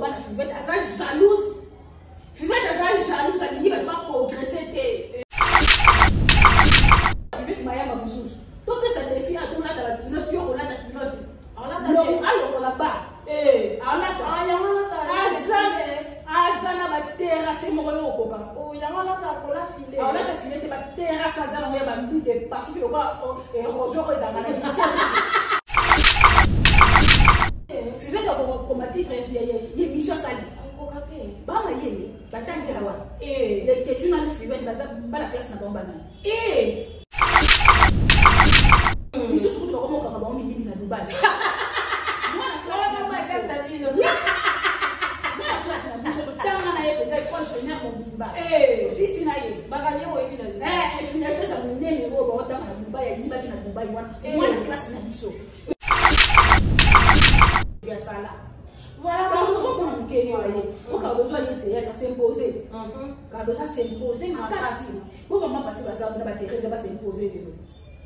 loba na Fivette aza jalouse. Fivette aza jalouse, alingi bato baprogresse te. Fivette mayamba mosusu topesa defi a tolata bakilote, yo kolata kilote, alongola ba alata aza na baterrasse moko yo okoka alata file te, baterrasse aza nango ya bambite pasuki lokola érosion oyo ezalaka na lisensi. Fivette akokoma titre ya émission asali bamayele batangela wana leketu na Fivette baza bana classe na bango banani misusu kutu bakomokaka bango mingi na Dubai. Mwana classe na biso totanga na ye mpenza école primaire mobimba, osisi na ye finalise monene oyo baotanga na Dubai, ayibaki na Dubai wana. Mwana classe na biso ya sala ozomona mokeli oyo po Cardozo aye théâtre s'impose, Cardozo s'impose makasi po mama pati baza na baTherese bas'impose lelo.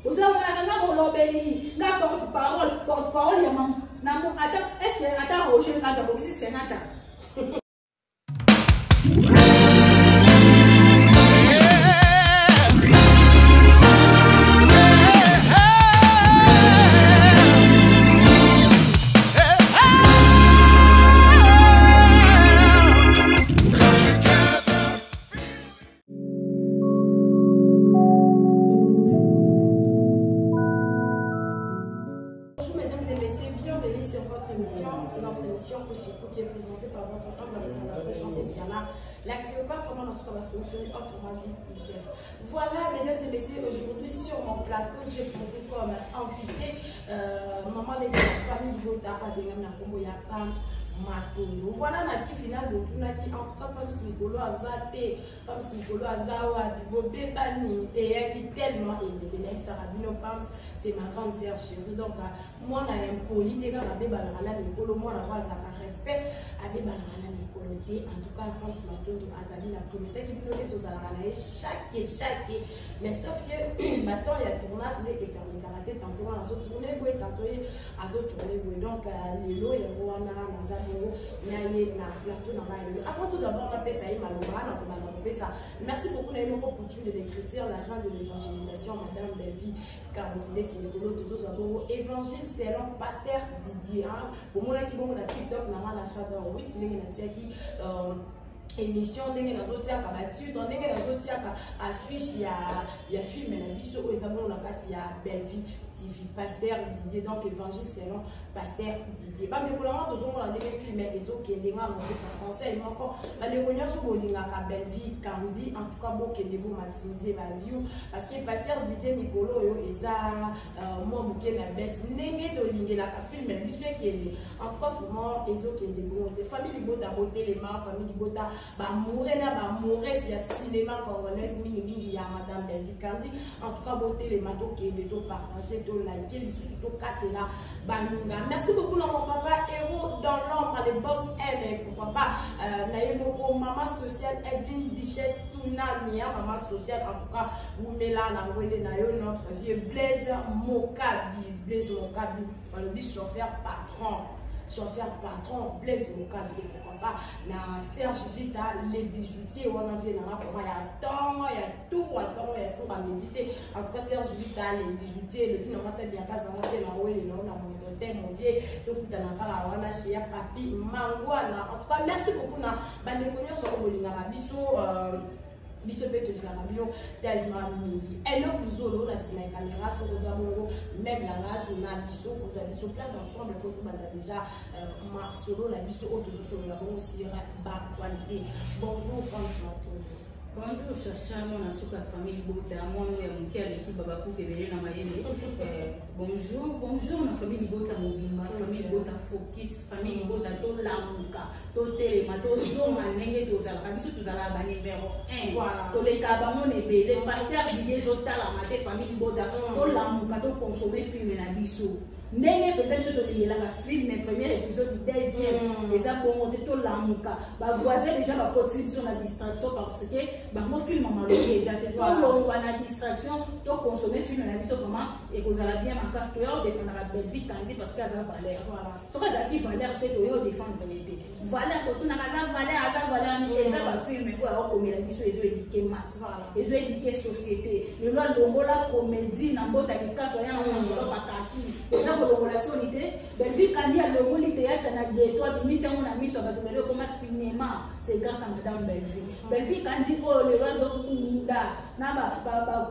Ozamonaka nga molobeli, nga porte parole, porte parole ya mama ata est ata Roger Nganda akokisi senata. Bonjour mesdames et messieurs, bienvenue sur votre émission, notre émission Koussikou qui est présentée par votre humble présentatrice Siana, la Cléopâtre, comment on se autrement dit IGF. Voilà mesdames et messieurs, aujourd'hui sur mon plateau, j'ai pour vous comme invité maman de la famille Vota Abengam na kombo ya Pams Matondo. Voilà na ti final botunaki en tout cas Pams Mikolo aza te, Pams Mikolo aza wapi, bobebani eyaki tellement ebele nayebisaka bino Pams c'est ma grande sœur chérie. Donc mwana ya impoli nde kaka abebanaka na mikolo, mwana oyo azalaka respect abebanaka na mikolo te. En tout cas Pams Matondo azali na prometaki bino nde tozalaka na ye chaque chaque, mais sauf que batemps ya tournage nde epermetaka te, tantôt wana azotourne boye, tantôt ye azotourne boye. Donc lelo yango wana naza bongo na ye na plateau na ngai lelo. Avant tout d'abord napesa ye maloba, na kobanda kopesa merci beaucoup na ye moko couture de l'écriture, la reine de l'évangélisation, madame Bellevie Candidate. Mikolo tozozwa bongo évangile selon pasteur Didier, bomonaki bongo na TikTok na nga na Chador 8 ndenge natiaki émission, ndenge nazotiaka batitre, ndenge nazotiaka affiche ya film na biso oyo eza bongo na kati ya Bellevie TV, pasteur Didier. Donc évangile selon pasteur Didier, bandeko na nga, tozomona ndenge film ezokende. Nga nopesa conseil moko, bandeko nyonso bolingaka Bellevie Kandi, en tout cas bokende bomaximiser baview parce que pasteur Didier mikolo oyo eza mwa moke na bese ndenge tolingelaka film na biso ekende. En tout cas vraiment ezokende bongo te. Famille libota botelema, famille libota, bamoure na bamourese ya cinéma congolaise, mingimingi ya madame Bellevie Kandi, en tout cas botelema, tokende topartage, tolike lisusu, tokatela baninga. Merci beaucoup na mon papa héros dans l'ombre, le boss M, pourquoi pas na ye moko mama sociale Evelyne Duchesse Tunani, mama sociale, en tout cas wumela na ngwele na yo. Notre vieux Blaise Mokabi, Blaise Mokabi balobi chauffeur patron, chauffeur patron Blaise Mokabi. Et pourquoi pas na Serge Vita les bijoutiers wana, vie nanga vraiment ya ntongo ya tour ya ntongo ya tour ya midi te. En tout cas Serge Vita les bijoutiers, lobi nanga te biakazanga te na welelo na moto te, mon vieux, tokutana kaka wana chez ya papi Mangwana. En tout cas merci beaucoup na bandeko nyonso oyo bolingaka biso, biso mpe tolingaka bino tellement mingi. Eloko zolo na nsima ya caméra, soki oza bongo même langage na biso, kozwa biso plein d'ensemble po tobanda déjà masolo na biso oyo tozosolola bongo sur baactualité. Bonjour Pams Matondo. Bonjour Chacha, mwana suka ya famille libota, mwana oyo ya moke aleki babakuka ebele na mayele. Bonjour, bonjour na famille libota mobimba, famille libota focus, famille libota tolamuka, totelema, tozonga ndenge tozalaka. Biso tozalaka ba numéro 1, toleka bango na ebele. Pasteur Didier ezotalama te. Famille libota tolamuka, tokonsome film na biso ndenge mpenza biso tolingelaka film, premier épisode, deuxième, eza bongo te. Tolamuka, bavoisin déjà bakotisi biso na distraction parce que Bango film malongi eza te. Tolongwa na distraction, toconsommer film na biso. Vraiment ekozala bien makasi. Toya odefendaka Bellevue Kandi parce que aza valeur. Soki azalaki valeur te, toya odefendre ye te. Valeur kotunaka aza valeur, aza valeur nini? Eza bafilm oyo aokomela biso, ezoéduquer masse, ezoéduquer société. Lelo alongola comédie na mbota likaso, aya na mongolo bakaki, eza kolongola soni te. Bellevue Kandi alongoli théâtre na ghetto, abimisi yango na miso ya bato. Lelo ekoma cinéma, c'est grâce à madame Bellevue. Bellevue Kandi oyo lelo azokunda na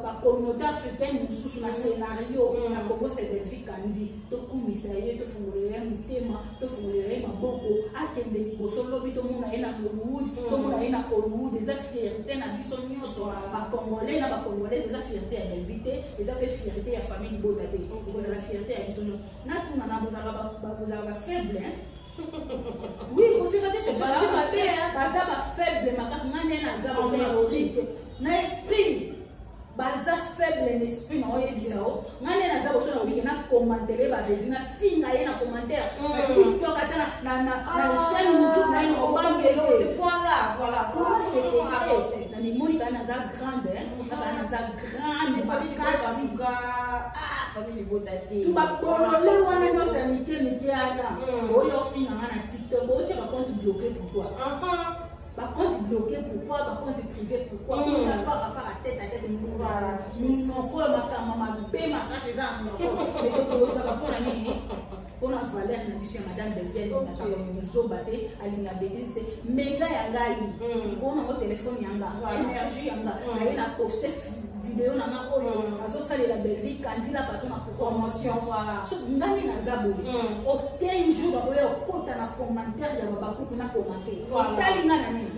bacommunauté africaine mosusu na scénario na Congo, c'est Bellevue Kandi. Tokumisa ye, tofungolela ye motema, tofungolela ye maboko, akende liboso. Lobi tomona ye na Hollywood, tomona ye na Hollywood. Eza fierté na biso nyonso Bacongolais na Bacongolaise. Eza fierté ya Bellevue te, eza mpe fierté ya famille libota te, ekozala fierté ya biso nyonso. Natuna na bozalaka bafaible? Oui, koseka te, baza bafaible makasi. Nga nde naza baorike na esprit, baza faible na esprit. Na oyebisa o nga nde naza boso na obike na commentere baresi, na finga ye na commentaire na TikTok, ata na chaîne YouTube na ye na obangele. Na mimoni baa naza grande, baa naza grande makasi. Tu babolole wana nyonso ya mike mike wana oyo ofinga nga na TikTok, otia bacompte bloqué, pourquoi bacompte bloqué? Pourquoi bacompte privé? Pourquoi afara tête à tête? Minoko oyo makambo mabe makasi eza na monoko. Ozaka mpona nini? Mpona valeur na biso ya madame Bellevue. Alingaka mozoba te, alinga bétise te. Mega ya ngai likolo nango, telefone yanga, énergie yanga, naye na poste video na nga oyo azosalela Bellevue Kandila bato na promotion. So ngai naza boye, aucun jour bakoya okota na commentaire ya babakuki na commenter. Otali nga na nini?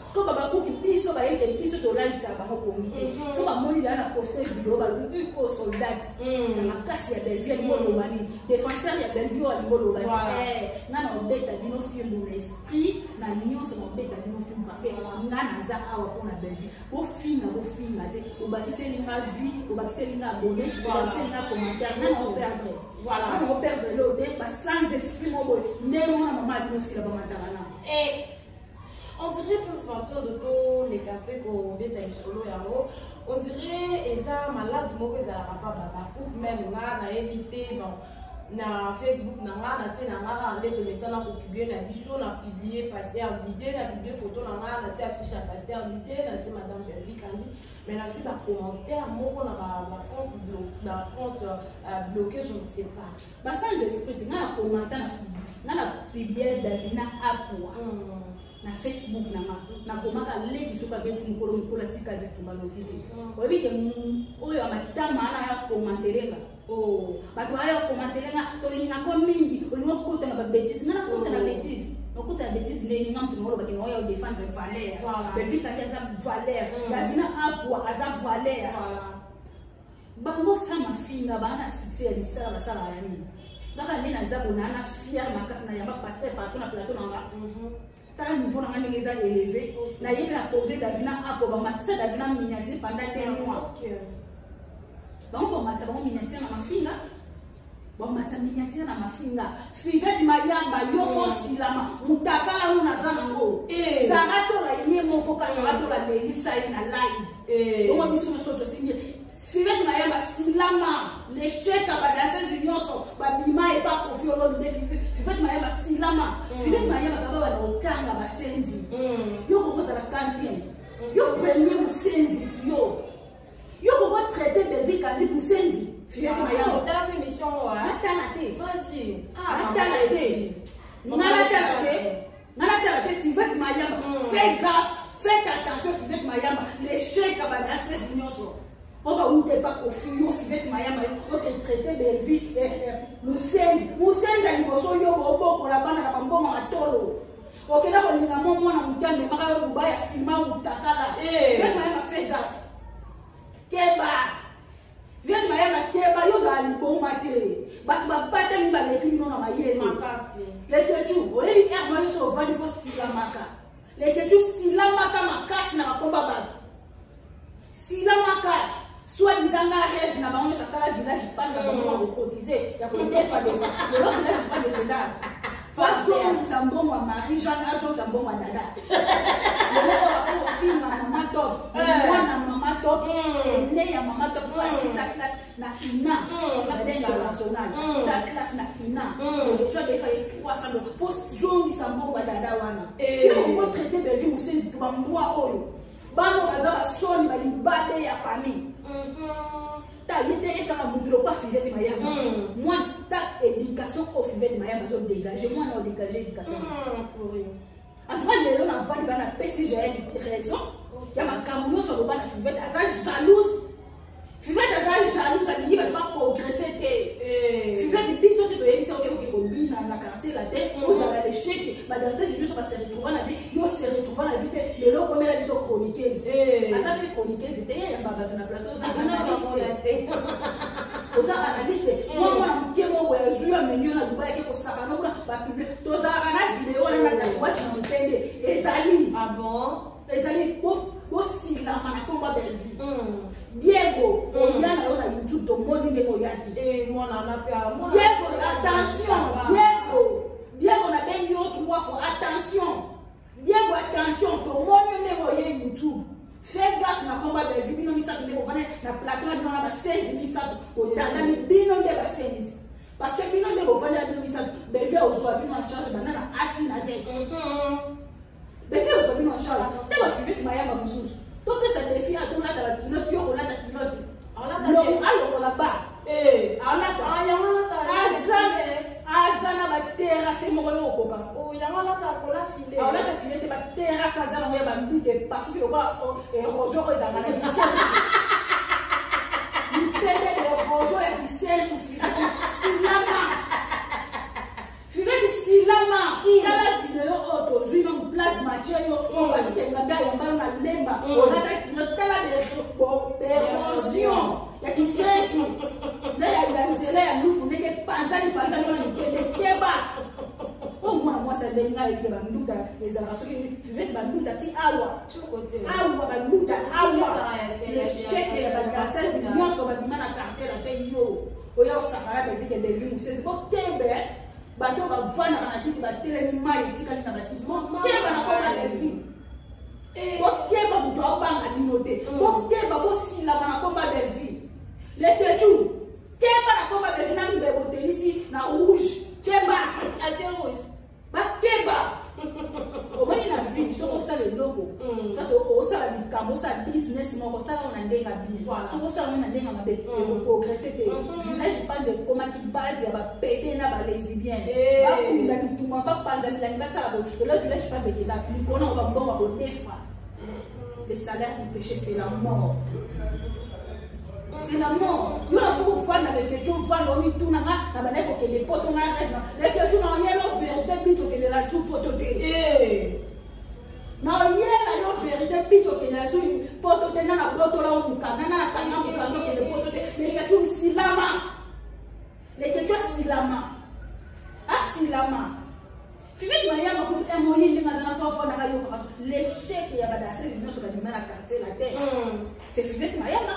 Siko babakuki biso bayeke, biso tolalisaka bango komi te. So bamoni daa na poste video, balobi o soldat na makasi ya Bellevue alingi oloba nini? Défenseur ya Bellevue oyo alingi oloba nini? Nga na obeta bino fimbu na esprit na nyonso, na obeta bino fimbu parce que nga naza awa mpona Bellevue. Bofinga, bofinga te, obakiseli nga vie, obakiseli nga abonné, obakiseli nga commentaire. Nga na operdre, nga na operdre leo te. Ba sans esprit mo boye ndenge wana, mama abino osila bamataka na On dirait plus vampire de toleka mpe kobeta lisolo yango. On dirait eza malade moko ezalaka mpa bacouple. Même nga nayebi te. Bon, na Facebook na nga, natie na nga kaka nde tomesana kopublier na biso. Na publie pasteur Didier, na publie photo na nga, natie affiche ya pasteur Didier, natie madame Bellevue Kandi, mais nazwi bacommentaire moko na bacompte bloqué, je ne sais pas. Basans esprit. Nga na commenta nga na publie Davina Apua na Facebook na nga, nakomaka leki soki abeti mokolo mokolo atika bitumba noki te. Oyebi ke oyo ya matama wana ya komantelenga, bato baya komantelenga, tolingako mingi, olinga okota na babétise. Nga nakota na bétise, nakota na bétise ndeni? Nga moto naolobaki na oyo défendre valeur. Bellevue Kandi aza valeur, Davina Apwa aza valeur. Bango sa mafinga baa na succès ya misala basalaka ya nini? Kaka nde naza bona na fier makasi na yamba pasteur partout na plateau na nga. Tala niveau na nga ndenge eza élevé. Nayebi na pose Davina Apo, bamatisa Davina miniature pendant 2 mois. Bango bamatisa bango miniature na mafinga, bamatisa miniature na mafinga. Fivete Mayamba, yo fo silama mutakala oyo naza nango. Sara Tola ye moko ka Sara Tola lelisa ye na live. Bongo biso nyonso tosingi. Fivete Mayamba, silama. L'échec ya badanseuse nyonso babima epa Kofi Olomide. Fivete Mayamba, silama. Fivete Mayamba, kaba bana kotanga basenzi. Yo kokozala quantième, yo premier mosenzi ti yo yo koko traité Bellevue Kandi mosenzi. Fivete Mayamba, natala te, natala te, nga natala te, nga natala te. Fivete Mayamba, fais gaffe, faites attention. Fivete Mayamba, l'échec ya badanseuse nyonso oyo bauta epa Kofi, yo Fivete Mayamba, yo oke traité Bellevue mosenzi. Mosenzi ya liboso, yo bobokola bana na bambongo matolo, okenda kolinga mo mwana moke amemaka yo buba ya nsima mutakala. Fivete Mayamba, fais gaffe, keba. Fivete Mayamba, keba. Yo ozala liboma te. Bato babatami baleki bino na mayele. Lekecu, oyebi aire mwa nyonso ovandi fo silamaka. Lekecu, silamaka makasi na bakomba bato, silamaka. Soi-disant nga rêve na bango nyonso asala village panda, bango bakokotize ya kodefa defa. Lelo village panda ekenda. Azongisa mbongo ya Marie Jeanne, azongisa mbongo ya Dada. Ofilma Mama Top, mwana Mama Top, ene ya Mama Top, asisa classe na INA, na international, asisa classe na INA. Tu as defa ye 300 dollars. Faut zongisa mbongo ya Dada wana. Yo traiter Bellevue Musenzi to bambwa oyo. Bana baza basoni balibabe ya famille. Ta ye te yebisaka motu lokwa Fivete Mayamba. Mwa ta éducation oyo Fivete Mayamba azodégage, mwana odégage éducation. En tout cas, lelo navandi bana napesi Jael raison ya makambo nyonso aloba na Fivete. Aza jalouse, Fivete aza jalouse, alingi bato baprogresse te. Fivete, biso te toyebisa oke oke kobina na Quartier Latin, ozala l'échec. Badanseuse nyonso base retrouva na vie, yo se retrouva na vie te. Lelo okomela biso chroniqueuse. Aza mpe chroniqueuse te, yamba bato na plateau. Oza analyste, oza analyste. Mwa mwana mokie moko boye azwi yo, amemi yo na Dubai, ake kosaka no kuna bapublie. Tozalaka na video wana na tatouage na motende ezali. Ah bon? Ezali. Bosilama na nkombo ya Bellevue. Diego, oya na yo na YouTube, tomoni ndenge oyaki. Diego, attention. Diego, Diego, nabengi yo trois fois. Attention Diego, attention. Tomoni yo ndenge oye YouTube. Fais gaffe na nkombo ya Bellevue. Bino misato nde bovanda na plateau na bino na basenzi misato, otandami bino nde basenzi, parce que bino nde bovanda na bino misato. Bellevue ozwa bino en charge banda na ati na Z. Bellevue ozwa bino en charge se baFivete Mayamba mosusu. Topesa défi, atolata baculotte, yo kolata culotte, alongola ba alata. Aza na baterrasse moko yo okoka. Alata file te. Baterrasse aza nango ya banduke epasuki lokola érosion oyo ezalaka na kisensu, mipende érosion ya kisensu. Silama, Fivete, silama. Tala video oyo tozwi no place matie yo oyo bakikenga mpe ayamba yo na Lemba, olata kino. Tala érosion ya kisensu nde ya nzela ya lufu, ndenge panzani panzani wana mipende. Keba oyo mwana mwasi abengi ngai eke banduta ezalaka. Soki Fivete, banduta ti awa awa, banduta awa. L'échec ya badanseuse nyonso babima na Quartier Latin, yo oya osakana Bellevue ke Bellevue Mosezi. Bokebe, bato bavandaka na kiti batelemi, mai etikali na bakiti. Bokeba na koma Bellevue, bokeba, moto abanga bino te. Bokeba, bosilama na komba Bellevue. Letetu, keba na komba Bellevue na mbebo otelisi na rouge. Keba, bakeba. Omoni na vie, soki osala eloko, soki osala likambo, osala business moko, osala ngo na ndenge ya bien. Soki osala ngo na ndenge ya mabe, ekoprogresse te. Village Pande ekomaki base ya bapédé na balesbienne. Bakunda bituma, bapanza milangi, basala boye. Lelo Village Pande ekenda likolo nango, bambongo ya kodefa. Le salaire du péché, c'est la mort, c'est la mort. Yo na foko ovanda, Leketu, ovanda omituna nga na bandaki kokende poto. Nga rêve, Leketu, na oyela vérité bito okendela su poto te. Na oyela yo vérité bito okendela su poto te. Nga na botola o mokanda, nga na kanga mokanda, okende poto te. Leketu, silama. Leketu, asilama, asilama. Fivete Mayamba kutu emoyi ndenge aza na fa ofandaka yokaka. L'échec ya badanseuse nyonso babima na Quartier Latin, c'est Fivete Mayamba.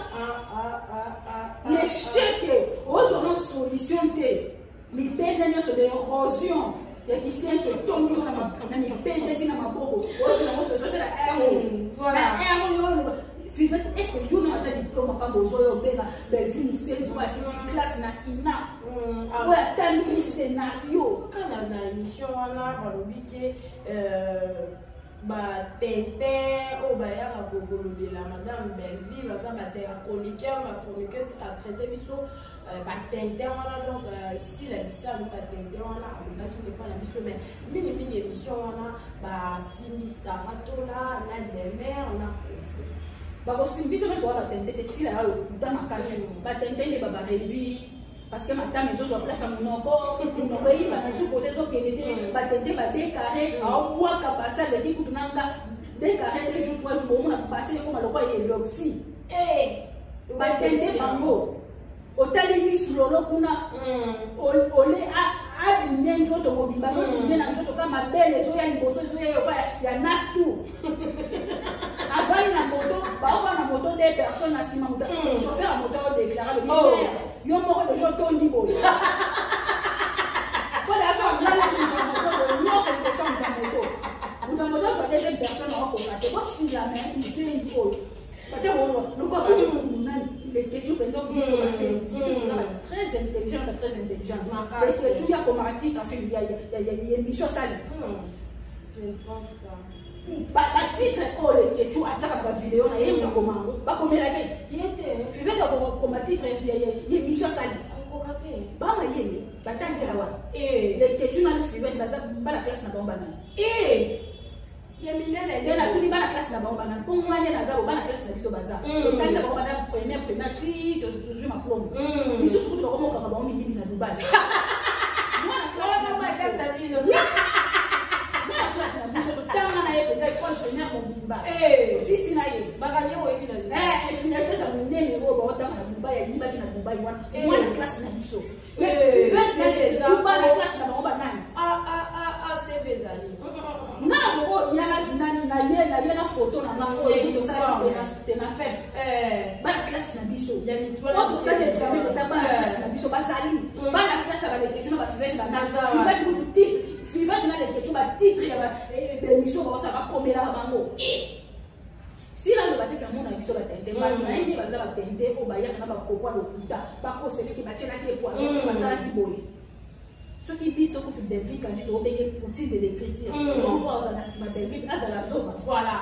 L'échec, ozwa na solution te. Mipende nyonso de érosion ya kisenso etongi yo na mipende ntina maboko, ozwa yango solution te na ero na ero. Yo Fivete, est ce que yo na ata diplôme pamba ozwa, yo obenga Bellevue Musteli oyo asisi classe na INA, oyo atangeli scénario? Kana na émission wana balobi ke batente oyo bayaka kolobela madame Bellevue baza bachroniqueur, bachroniqueuse atraite biso batente wana. Donc Sila Bisalo, batente wana alobaki ndepa na biso, mais mingimingi émission wana basimbi Saratola na Demer na Kofi. Bakosimbi biso mpe toa batente te. Sila ya lokuta makasi. Batente nde babaréduire parce que matama ezozwa place ya monoko, monoko eyiba na suko te, ezokende te. Batente badekare aobwaka basi, aleki kutu nanga dekare 2 jours, 3 jours, bomona basi ekoma lokola eloxi. Batente bango otali misu lolo kuna, ole abime nzoto mobimba, azobime na nzoto ka mabele ezoya liboso, ezoya yoka ya nastu. Avali na moto, baova na moto deux personnes na nsima, moto chauffeur ya moto aodéclare lobi: "Yo moko deja otondi boye." Mpo daso alala moto. moto, moto ya moto azwa deuxième personne, akokoka te. Bosila me bizengi oyo bate lokola nani, Leketu mpenza. Biso biso toza ba très intelligent, ba très intelligent. Leketu yakomaka titre film ya émission asali. Je ne pense pas. Batitre oyo Leketu atiaka na bavideo na ye, moto akoma yango, bakomelaka eti Fivete akokoma titre ya émission asali. Bamayele batangela wana. Leketu nani, Fivete baza bana classe na bango banani? Ya minene. Te, natuni, bana classe na bango banani? Mpo ngai nde naza bo, bana classe na biso baza, totangi na bango bana première, première ti tozwi maplome. Misusu kutu bakomokanga bango mingi na Dubai. Mwana classe na biso, totanga na ye mpenza école primaire mobimba, osisi na ye finalité monene oyo baotanga na Dubai, ayibaki na Dubai wana. Mwana classe na biso, bana classe na bango banani? Nga na moko ya na ye na photo na nga oyo tosalaki te na faible. Bana classe na biso oyo tosali examen kota, bana classe na biso bazali bana classe ya baleketu na bafivete banani. Fivete kutu titre, Fivete na Leketu batitre ya baémission baosala, bakomelaka bango. Sila aloba te kamona biso batente. Bato na ye nde baza batente oyo bayaka na bakokwa lokuta, bakoseleki, batielaki epoison, basalaki boye. Soki biso kutu Belvic andi tobenge poutine de l'écriture, donc oyo azala na nsima Belvic azala zoba. Voilà.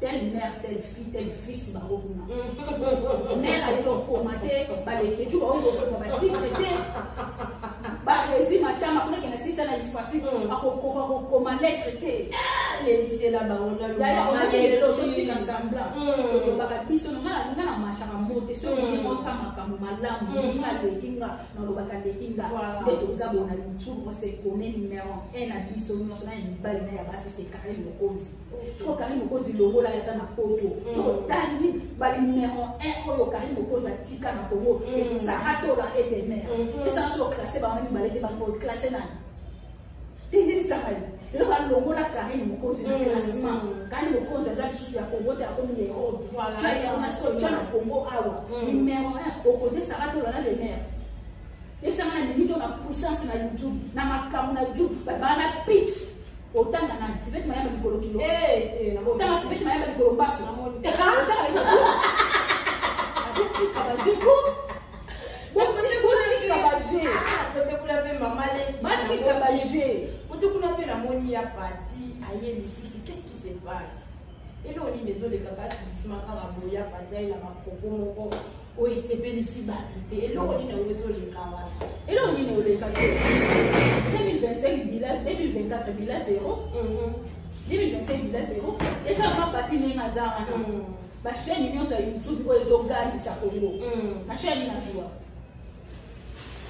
Telle mère, telle fille, telle fils. Bango kuna, mère ayebi okoma te, baleketu baoyi kokoma batitre te, baresi matama kuna kenda sisa na ifasi, akokoka kokoma lettre te. Lelisela bango. Lelo totika semblant. Tolobaka biso, nga na mashaka mo te. Soki ndenge osala makambo malamu, ndenge aleki nga, nalobaka aleki nga. Nde toza bona YouTube, on se connaît. Numéro 1 na biso nyonso, na ya mibali na ya basi, c'est Karine Mokonzi. Soki Karine Mokonzi longola, eza na poto. Soki otangi banuméro 1 oyo Karine Mokonzi atika na Congo, c'est Sarah Tola et des mères. Esanga soki oclasse bango mibale te, bango classe nani te? Ndebisaka yo lelo balongola Karine Mokonzi na classement. Karine Mokonzi aza lisusu ya Congo te, akomi ya Europe. Tya na Congo awa numéro 1 okote Sarah Tola na les mères. Yebisanga na minute na puissance na YouTube, na makambo na YouTube, bato baa na pitch. Otanga nani? Fivete Mayamba likolo kilo, otanga Fivete Mayamba likolo mbaso, otanga botika baje, botika baje. Batika baje. Ote kuna mpe namoni ya pati aye lisusu. Qu'est-ce qui se passe? Eloko nini ezoleka? Kasi bitima kaka boye, ya pati ayela bapropos moko oyo esepelisi bato te. Eloko nini yango ezoleka wana? Eloko nini oleka te? 2025 bila 2024 bila 0, 2025 bila 0. Esalama pati ndenge aza wana. Bachaîne nyonso ya YouTube oyo ezogangisa Congo, na chaîne nazwa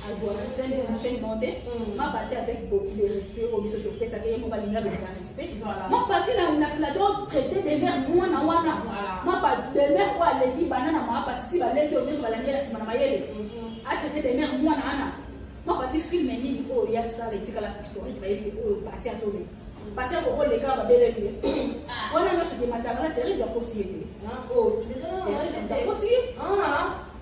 azwa na chaîne monde mapati avec beaucoup de respect oyo biso topesaka ye moko, alinga loka respect. Mapati na plateau, traité de mère mwana wana mapa de mère oyo aleki bana na mapati ti baleki oyo nyonso balandi ye na nsima na mayele. Atraité de mère mwana wana mapati. Film nini oyo ya sala etikala historique, bayebi te oyo pati azoleka? Pati akokoleka, babeleli ye wana nyonso ke matangala. Therese akosi ye te, Therese akosi ye,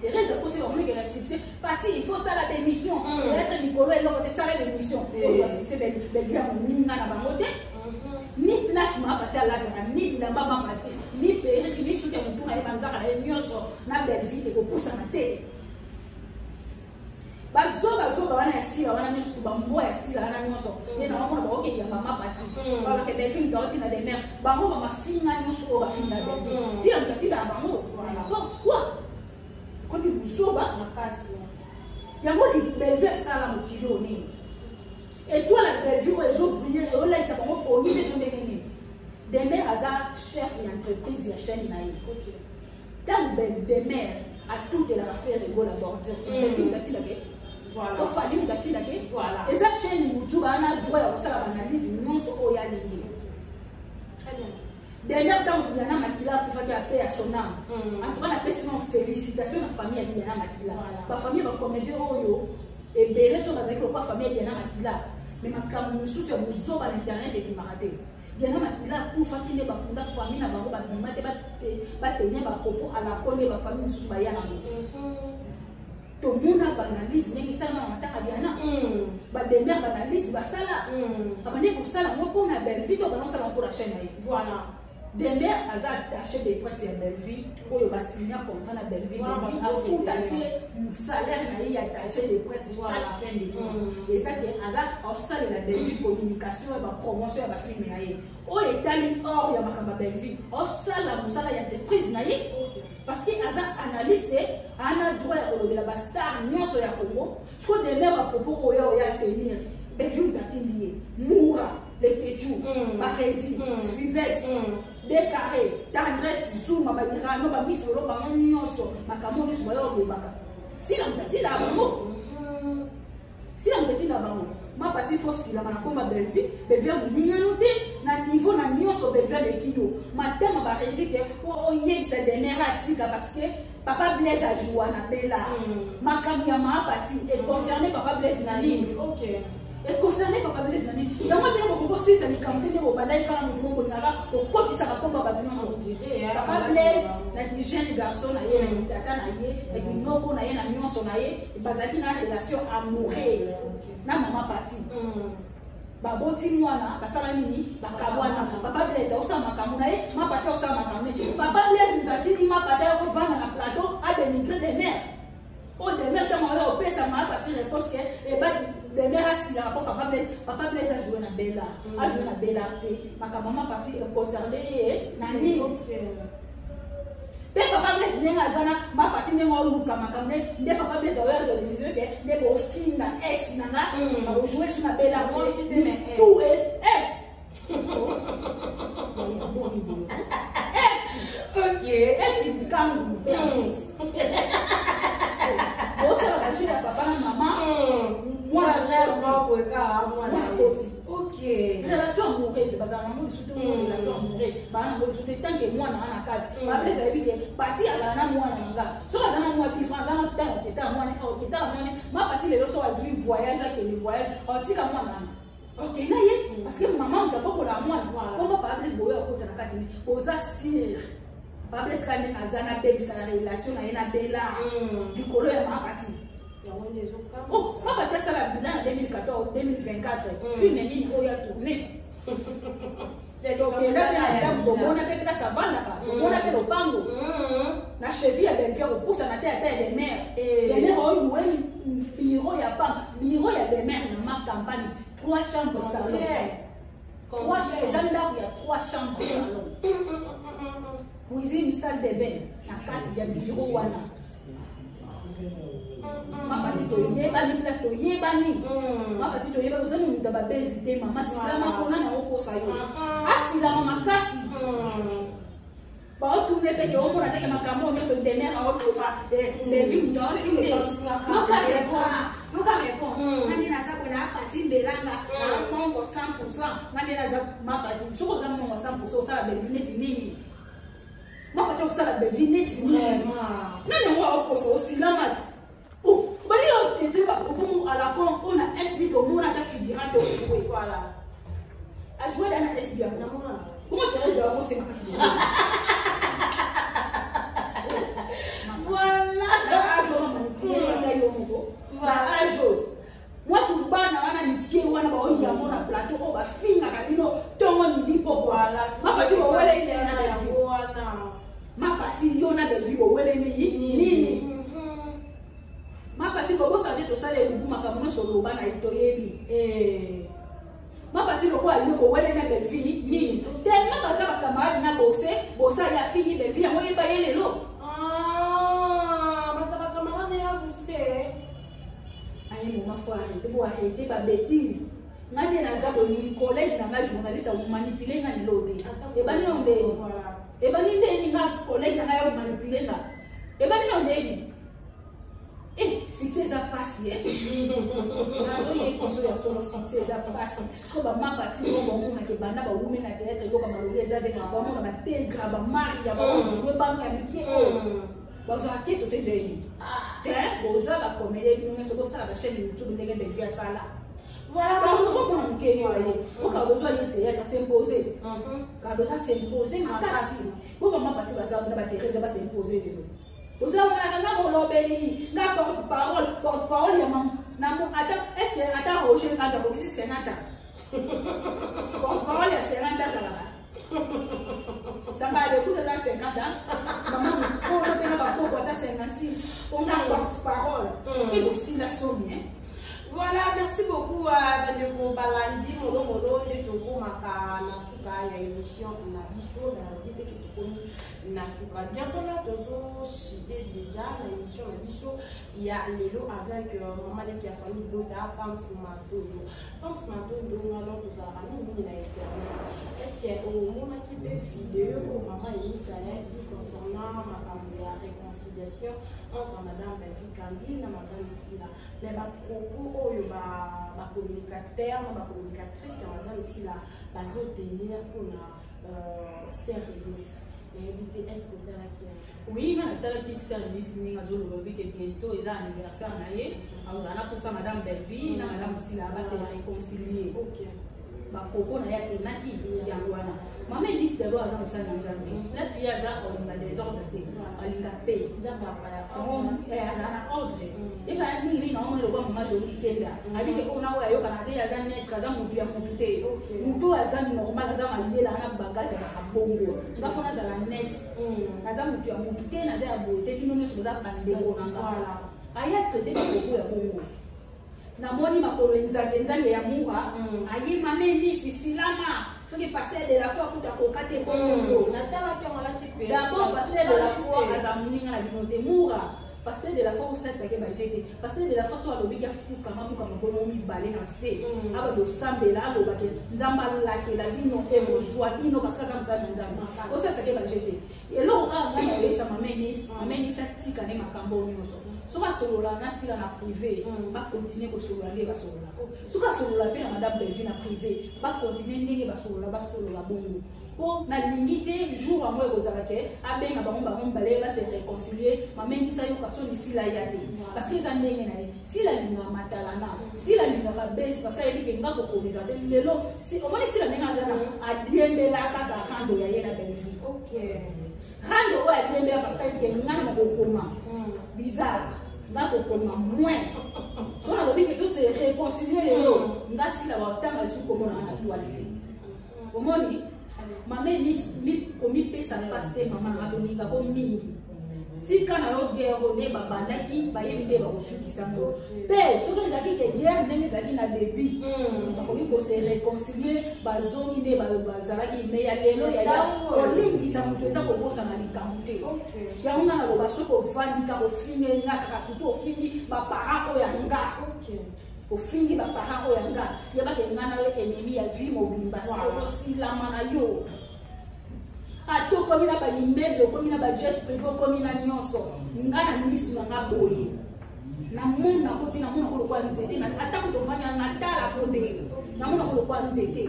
Therese akosi. Bamonike na succès pati, il faut sala bémission peut-être likolo eloko te, sala bémission ozwa succès. Belvi ya moninga na bango te, ni place mapati alataka, ni bilamba mapati, ni perruque, ni suki ya motu na ye, banzaka na ye nyonso na Belvi ekopusana te. Bazobazoba wana ya sila wana nyonso, bambwa ya sila wana nyonso nde na bamona bakokeyamba mapati, balobaka Belvi moto aotina des mères. Bango bamafinga nyonso oyo bafinga Belvi, sila moto atinaka bango. N'importe quoi, komi buzoba yango. Belvi asala mokili oyo nini? Étoile ya Belvi oyo ezobrille, eolakisa bango pongi te to ndenge nini? Demer aza chef ya entreprise ya chaîne na ye. Ntango Demer atutelaka Ferre Gola bordure, Belvi moto atilake, ofali moto atilake. Eza chaîne mutu baa droit ya kosala baanalyse nyonso oyo alingi. Demer, ntango Diana Makila akufaki, ape ya son âme, en tout cas napesi no félicitation na famille ya Diana Makila. Bafamille bacomédien oyo ebele so bazalaki lokwa famille ya Diana Makila, mais makambo mosusu ya bozoba na internet ebimaka te. Diana Makila akufaki nde bakunda famille na bango babima te, batene bakopo alako nde bafamille mosusu baya nango. Tomona baanalyse ndenge esalama na matanga Diana. Bademere baanalyse basala, abandi kosala yango mpona Bellevue to abandi kosala yango mpona chaîne na ye. Voilà. Demer aza attaché de presse ya Bellevue oyo basinya contrat na Bellevue. Bellevue afuta te salaire na ye ya attaché de presse chaque fin de mois. Eza ke aza aosalela Bellevue communication ya bapromotion ya bafilme na ye oyo etali or ya makambo ya Bellevue, osala mosala ya entreprise na ye parce que aza analyste, ana droit ya kolobela bastar nyonso ya Congo. Siko Demer, bapropos oyo oyo atenir, Bellevue moto atindi ye, Mura Lekechu, Baresi, Fivette, Decarré, Tendresse, Zuma, Bairano, Bamisolo, bango nyonso, makambo nyonso bayo olobaka, Sila moto atinda bango, Sila moto atinda bango. Mapati fo silama na komba Bellevue. Bellevue amoningano te na niveau na nyonso. Bellevue aleki yo matema. Baresi ke oyebisa Demer atika parce que papa Blaise ajoua na Bela. Makambo ya Maapati econcerne papa Blaise na nini? Econcerne papa Blaise na nini? Yango bino bokokosilisa likambo te nde bobandaki kaka motu moko bolingaka kokotisaka komba bato nyonso. Papa Blaise na ki jeune garçon na ye, na kitata na ye, na kinoko na ye, na nyonso na ye, bazalaki na relation amoureux na mama Pati. Baboti mwana, basala nini? Bakabwana. Papa Blaise aosala makambo na ye, Mapati aosala makambo na ye. Papa Blaise moto atindi Mapati akovanda na plateau adénigre Demer. Oyo Demer ntango oyo opesa Mapati réponse ke eba Demer asilaka mpo papa Blaise. Papa Blaise ajoue na Bela, ajoue na Bela te. Makambo Mapati econcerne ye na nini? Mpe papa Blaise ndenge aza na Mapati, ndenge oluka makambo nde papa Blaise aoyo azwa décision ke nde bofinga ex na nga, bakojoue su na Bela tout ex ex ex likangu mpe bosala bajeu ya papa na mama. Mwana koti relation amoureuse bazala nango lisu te. Relation amoureuse baa nango lisu te tant que mwana wana kati. Bablese ayebi ke Pati azala na mwana na nga. Soki aza na mwa bifran, aza na ntango oketala mwana, oketala mwana. Ma Pati lelo soki azwi voyage, akende voyage, otika mwana wana, okenda ye parce que mama moto abokola mwana. Kombo papa Blaise boyo akota na kati, oza sire. Papa Blaise kaka ndenge aza na bebisa na relation na ye na Bela likolo ya mama Pati. Oh, Mapati asala bilan na 2014, 2024, film nini oyo atourne? Tokenda mpe na ndako, tomona mpe place avandaka, tomona mpe lopango na cheville ya Bellevue. Akopusana te ata ya Demer. Demer oyo loué bureau ya pam, bureau ya Demer na ma campagne, trois chambres salon, eza ndako ya trois chambres, salon, cuisine, salle de bain na kati ya bureau wana. Mapati toyebani place, toyebani. Mapati toyebani, ozali moto ya babezi te. Mama silama mpona na okosa yo, asilama makasi. Baotune mpe ke omona teke makambo nyonso Demer aoloba, Bellevue moto aotinde. Yoka réponse, yoka réponse. Nga nde naza boye, Apati mbelanga mongo 100. Nga nde naza Mapati. Soki oza mongo 100, osala Bellevue neti nini? Mapati okosala Bellevue neti nini? Nani yango aokosa? Osilama ti bali otete bapropos à la con oyo na SB. Tomona ata figurant te ojoue. Voilà. Ajoue da na SB yango. Bongo Therese akose makasi. Voilà. Ata yo moko baage oyo, mwatu bana wana mike wana baoyango na plateau oyo bafingaka bino ntongo midi poko. Mapati boweleli na yango wana. Mapati, yo na Bellevue boweleli nini? Mapati, kobosana te, tosala elubu. Makambo nyonso oloba na toyebi. Mapati, lokola yo boweleli na Bellevue nini? Tellement baza bacamarade na bose, bosali afini Bellevue yango, oyeba ye lelo. Baza bacamarade ya buse. Aye moment faut arrêter, bo arrêter babêtise. Nga nde naza boye, collègue na nga journaliste akomanipule nga lelo te. Ebandi na ndeni, ebandi ndeni nga collègue na ngai akomanipule nga, ebandi na ndeni. Succès eza pasi, nazoyebiso ya solo, succès eza pasi. Soko bamapati oyo bamonaka ebanda bawumi na théâtre, eloko malongi eza te. Bamona bategra, bamaria, baojoue bano ya mike oyo bazwaka keto te. Ndeni te boza bacomédie, bino nyonso bosala bachaîne YouTube ndenge Bellevue asala. Voilà. Ozomona moke yo aye oka bozwa ye théâtre s'impose te. Kaka doza s'impose makasi. Bo bamapati baza na baTherese bas'impose lelo. Ozamonaka nga molobeli, nga porte parole, porte parole ya mama na mo ata est ce que ata Roger Nganda akokisi senata? Porte parole ya senata azalaka. Samba alekuta aza 50 ans, mama mokolo mpe na bakoko ata 56, onga porte parole. Ebosila soni hein. Voilà, merci beaucoup à Bandeko Balandi, Molo Molo, nde tokomaka na suka ya émission na biso, na lobi te ke tokomi na suka. Bientôt là, tozo chiter déjà na émission na biso ya lelo avec maman leki ya famille Bota, Pams Matondo. Pams Matondo, alors tozalaka mingi na internet. Est-ce que omonaki mpe vidéo oyo maman Eunice ayaki concernant makambo ya réconciliation entre madame Bellevue Kandi na madame Sila? Mais ba propos oyo ba ba communicateur na ba communicatrice ya madame Sila bazo tenir mpona sœur Eunice, nayebi te, est ce que otalaki yango? Oui, nga natalaki sœur Eunice ndenge azoloba bi ke bientôt eza anniversaire na ye, akozala na posa madame Bellevue na madame Sila ba se réconcilier. Bapropos na ye atenaki yango wana. Mama Elise d'abord aza mosali na Nzambe, place ye aza olinga désordre te, alinga pe azala na ordre. Yeba mingi na omoni lokwa mama Joli Kenda abike oyo na oyo ayokana te, aza netre, aza motu ya motu te, motu oyo aza normal, aza mayele, aza na bagage, azalaka bongo. Nga fo nazala net, naza motu ya motu te, naza ya boye te, bino nyonso boza bandeko na nga. Aya traite bapropos ya bongo, namoni makolo enzange nzange ya mura aye mama Elisi silama soki pasteur de la foi akuta koka te bongo. Natalaki yango, alati pe. D'abord, pasteur de la foi aza moninga na bino te. Mura, pasteur de la foi osalisaki baje te. Pasteur de la foi so alobiki, afukama muka makolo mibale na se, abanda osambela, alobaki Nzambe alakela bino, ekozwa bino, parce que aza mosali na Nzambe. Osalisaki baje te. Eloko kaka ngai nayebisa mama Enis, mama Enis atika nde makambo oyo nyonso. Soki asolola na Sila na privé, bakontinue kosolola nde basolola. Soki asolola mpe na madame Bellevue na privé, bakontinue ndenge basolola, basolola bongo. Mpo nalingi te jour yango ekozala ke abenga bango, bango mibale base réconcilier, mama Enis ayoka soni, Sila ya te, parce que eza ndenge na ye. Sila alingaka matalana, Sila alingaka bese, parce que ayebi ke nga kokomeza te. Lelo omoni Sila ndenge aza na adiembela kaka rando ya ye na Bellevue, rando oyo adiembela, parce que ayebi ke nga na makokoma bizarre, nga kokoma moins. So nalobi ke tose réconcilier lelo, nga Sila batanga lisusu komona nga na toile te. Omoni mama Enis komipesa mpasi te, mama nanga tolingako mingi. Tika na yo guerre nde babandaki, bayebi nde bakosukisa ngo. Mpe soki ezalaki ke guerre ndenge ezalaki na début, bakoki kose réconcilier, bazongi nde bazalaki. Mais ya lelo yaya, kolingisa moto eza kobosana likambo te. Yango nga naloba, soki ovandi kaka ofingi nga kaka, surtout ofingi baparent oyo ya nga, ofingi baparent oyo ya nga, yebake nga na yo ennemi ya vie mobimba. Okosilama na yo, ata okomi na baimmeuble, okomi na bajet privé, okomi na nyonso, nga na misu na nga boye namonako te, namonako lokwa nzete. Ata kutu ovandi natalako te, namonako lokwa nzete.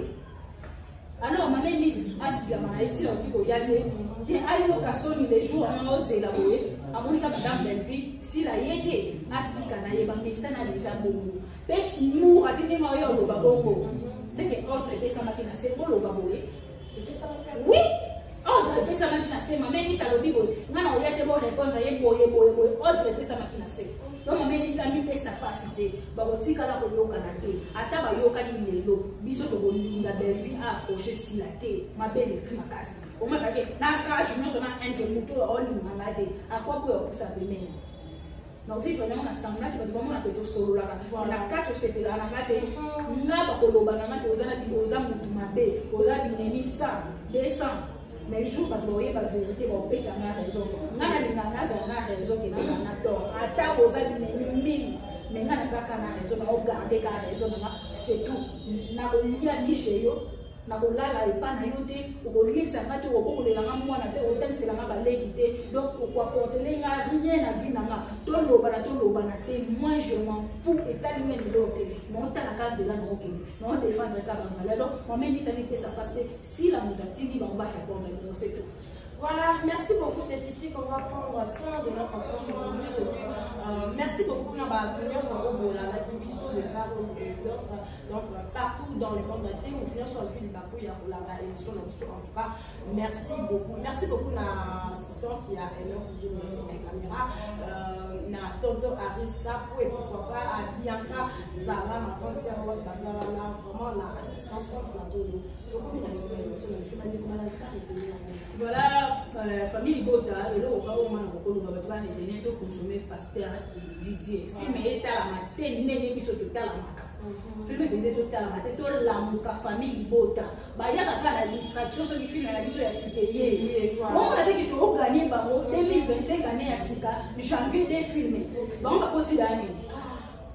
Alors mama Elis asilama na esila oti koya te te, ayoka soni le jour wana ozela boye amonika madame Bellevue sila ye te, atika na ye bamesana deja bongo. Mpe mour ati ndenge oyo oloba bongo, c'est que ordre epesamaki na se boloba boye. Oui, ordre epesamaki na se. Mama Enis alobi boye, nga na oya te, borépondre ye boye boye boye, ordre epesamaki na se. Donc mama Enis amipesa pasi te, bakotikala koyokana te. Ata bayokani lelo, biso tokolinga Bellevue aapproche Sila te, mabe eleki makasi. Omabake na rage nyonso na inte motu oyo aolinganga te, akwa boyo apusa pembeni na ovivre nango na sangaki bato bamonaka tosololaka na kati, osepelaka na nga te, nga bakoloba na nga te, oza oza motu mabe, oza binemi 100 200. Mais jour bato bakoyeba vérité, bakopesa nga raison. Nga nalinga nazala na raison ke nazala na tort. Ata boza binemi 1000, mais nga naza ka na raison, naogarde ka raison nanga, c'est tout. Nakolia mishe yo, nakolala epa na yo te, okoliesa nga te, okobokolela nga mwana te, okotangisela nga baleki te, donc okoapportele nga rien na vie na nga. Tolobana, tolobana te, moi je m'en fous, etali nga lelo te. Naotalaka nzela, naokende, naodefendre ka bavaleur. Donc mama enisaki epesa parce que sila moto atindi bango barépondre bongo, c'est tout. Voilà, merci beaucoup. C'est ici qu'on va prendre fin de notre rencontre aujourd'hui. Merci. beaucoup na bato nyonso oyo bolandaki biso de part et d'autre, donc partout dans le monde entier, moto nyonso azwi libaku ya kolanda émission na biso. En tout cas, merci beaucoup, merci beaucoup na assistance ya Enoch Zulu na nsima ya caméra, na tonton Aris Sapo et pourquoi pas à Bianca Zanga, ma grande sœur, oyo baza wana vraiment na assistance. Pense na toyo tokomi na suka émission na biso. Bandeko balandi baretenir yango. Voilà, famille libota, eloko kaka oyo mwana kokoloba, bato baretenir: toconsommer Pasteur Didier. Film etalama te ndenge biso totalamaka. Film ebende totalama te. Tolamuka, famille libota. Bayaka kaka na distraction. Soki film na biso ya sika eye, omona teke togagner bango. 2025, année ya sika, janvier de film bango bakotila nini?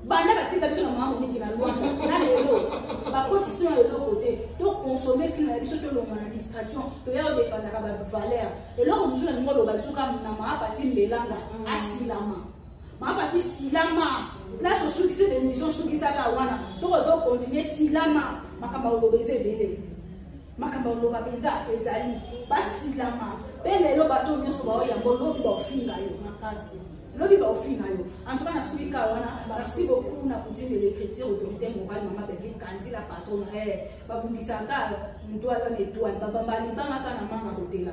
Banda batika biso na mama Moniki na Lwanda na lelo, bakotisi na eloko te. Toconsommer film na biso, tolonga na distraction, toya odefandaka bavaleur. Eloko mosusu nalingi oloba biso kaka na mama Pati Mbelanga, asilama. Mama Pati, silama place osukisi émission, osukisaka wana. Soki ozocontinuer, silama. Makambo ya koloba eza ebele, makambo ya koloba mpenza ezali. Basilama mpe lelo bato nyonso baoyambo, lobi baofinga yo. Makasi. Lobi baofinga yo. En tout cas, nasuki ka wana. Merci beaucoup na Poutine de l'écriture, autorité morale, mama Belvi Kandila, patron. Babundisaka moto aza na étoile, babamba libangaka na manga kotela.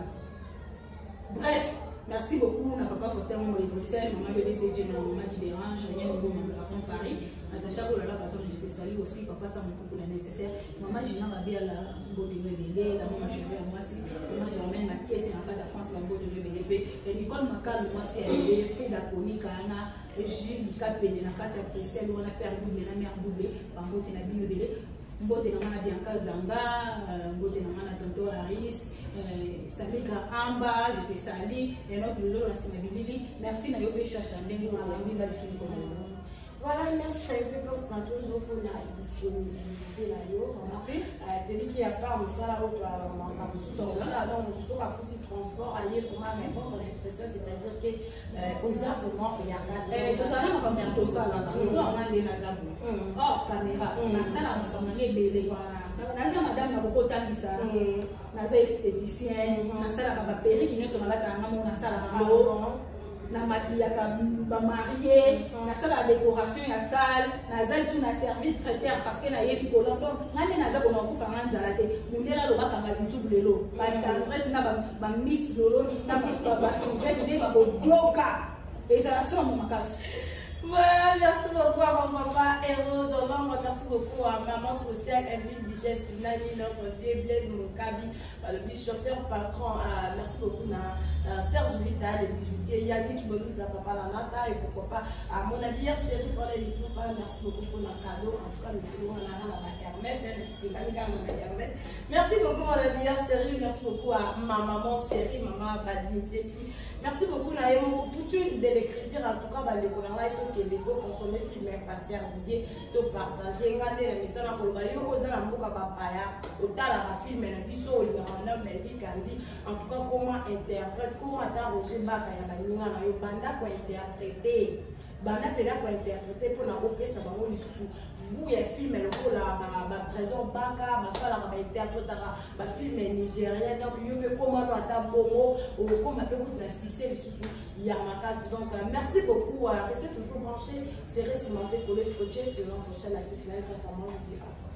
Bref, merci beaucoup na papa Faustin Momo de Bruxelles, maman BDCG, na maman Libérange, Rien Ngoma, Opération Paris, Natacha Bolala, patron, je te salue aussi, papa Samoko pour la nécessaire, maman Gina Babiala, Mbote Ebele, la maman chérie à moi, maman Germaine Mathias, na kati ya France, Mbote Ebele, pe Nicole Makalu, mwasi ya ebele, Frida Konika, na Gilles Kapene, na kati ya Bruxelles, wana père double na mère double, bambote na bino ebele. Mbote na nga na Bianca Zanga, mbote na nga na tonton Aris Samika Amba, je te salue. Enoch Luzolo na nsima bilili, merci na yo mpe Chacha ndenge okoyambi nga lisusu mokolo lelo. Voilà, merci na yo mpe Pense Matondo mpona disponibilité na yo. Merci. Toyebi ya part mosala oyo toalaka mosusu akosala, donc mosusu oyo afuti transport aye vraiment répondre na question, c'est-à-dire que oza vraiment oyanga. Tozala na makambo mosusu tosalaka anga nde naza boye hors caméra, nasalaka makambo nanga ebele. Naza madame, nakokotangisa, naza esthéticien, nasalaka baperruque nyonso nalataka nga moko, nasalaka yango, namakiyaka bamariés, nasalaka décoration ya salle, naza lisusu na service traiteur parce que nayebi kola. Donc nga nde naza kona kokufanga nzala te. Mondele alobakanga YouTube lelo, batendresse na bamiss lolo na basouvete nde bakodoka, ezala somo makasi. Voilà, merci beaucoup à mon papa Héros dans l'ombre, merci beaucoup à maman sociale Evelyne Digeste Nani, notre vieux Blaise Mokabi, le chauffeur patron, merci beaucoup à Serge Vital, le bijoutier Yannick Bonouza, papa Lanata, et pourquoi pas à mon habilleur chéri Paul Elisoupa, merci beaucoup pour le cadeau, en tout cas, nous pouvons la Hermès, Hermès. Merci beaucoup mon habilleur chéri, merci beaucoup à ma maman chérie, maman Badine Tessi. Merci beaucoup na ye moko Poutine de l'écriture. En tout cas, bandeko na ngai, tokende koconsommer film ya Pasteur Didier, topartager. Nga nde na misala koloba, yo oza na mboka bapaya, otalaka film na biso, olingaka madame Belvi Kandi, en tout cas koma interprète, koma ata Roger Baka ya baninga na yo. Banda kointerpréter, banda mpena kointerpréter mpona kopesa bango lisusu goût ya film lokola batrésor Baka basalaka, bainterprétaka bafilm nigérien. Donc yo mpe komano ata bongo, okokoma mpe kutu na succès lisusu ya makasi. Donc merci beaucoup, restez toujours branchés, serré, cimenté, collé, scotché sur notre chaîne Active Live. Quant à moi, je vous dis au revoir.